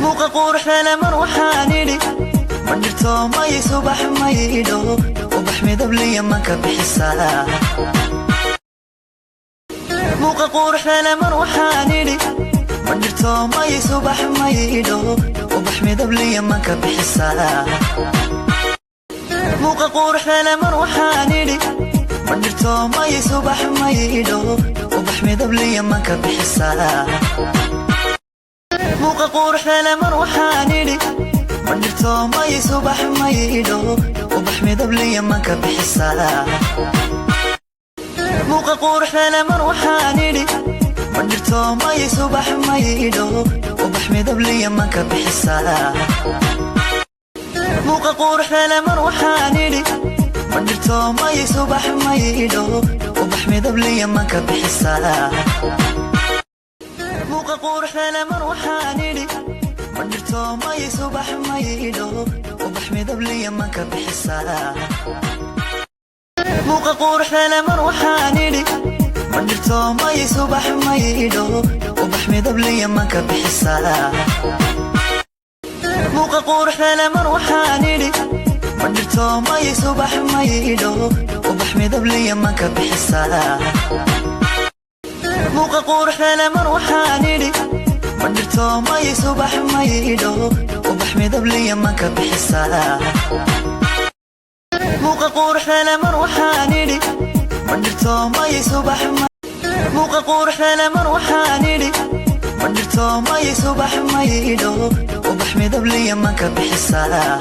Muuqa quruxdale mar waxaan idhi, ma dhirto may subax maydho, ubax midabliya manka bixisaa. Muuqa quruxdale mar waxaan idhi, ma dhirto may subax maydho, ubax midabliya manka bixisaa. Muuqa quruxdale mar waxaan idhi, ma dhirto may subax maydho, ubax midabliya manka bixisaa. Muuqa quruxdale mar waxaan idhi, ma dhirto may subax maydho, ubax midabliya manka bixisaa. Muuqa quruxdale mar waxaan idhi, ma dhirto may subax maydho, ubax midabliya manka bixisaa. Muuqa quruxdale mar waxaan idhi, ma dhirto may subax maydho, ubax midabliya manka bixisaa. Muuqa quruxdale mar waxaan idhi, ma dhirto may subax maydho, ubax midabliya manka bixisaa. Muuqa quruxdale mar waxaan idhi, ma dhirto may subax maydho, ubax midabliya manka bixisaa. Muuqa quruxdale mar waxaan idhi, ma dhirto may subax maydho, ubax midabliya manka bixisaa. Muuqa quruxdale mar waxaan idhi, ma dhirto may subax maydho, ubax midabliya manka bixisaa. Muuqa quruxdale mar waxaan idhi, ma dhirto may subax. Muuqa quruxdale mar waxaan idhi, ma dhirto may subax maydho, ubax midabliya manka bixisaa.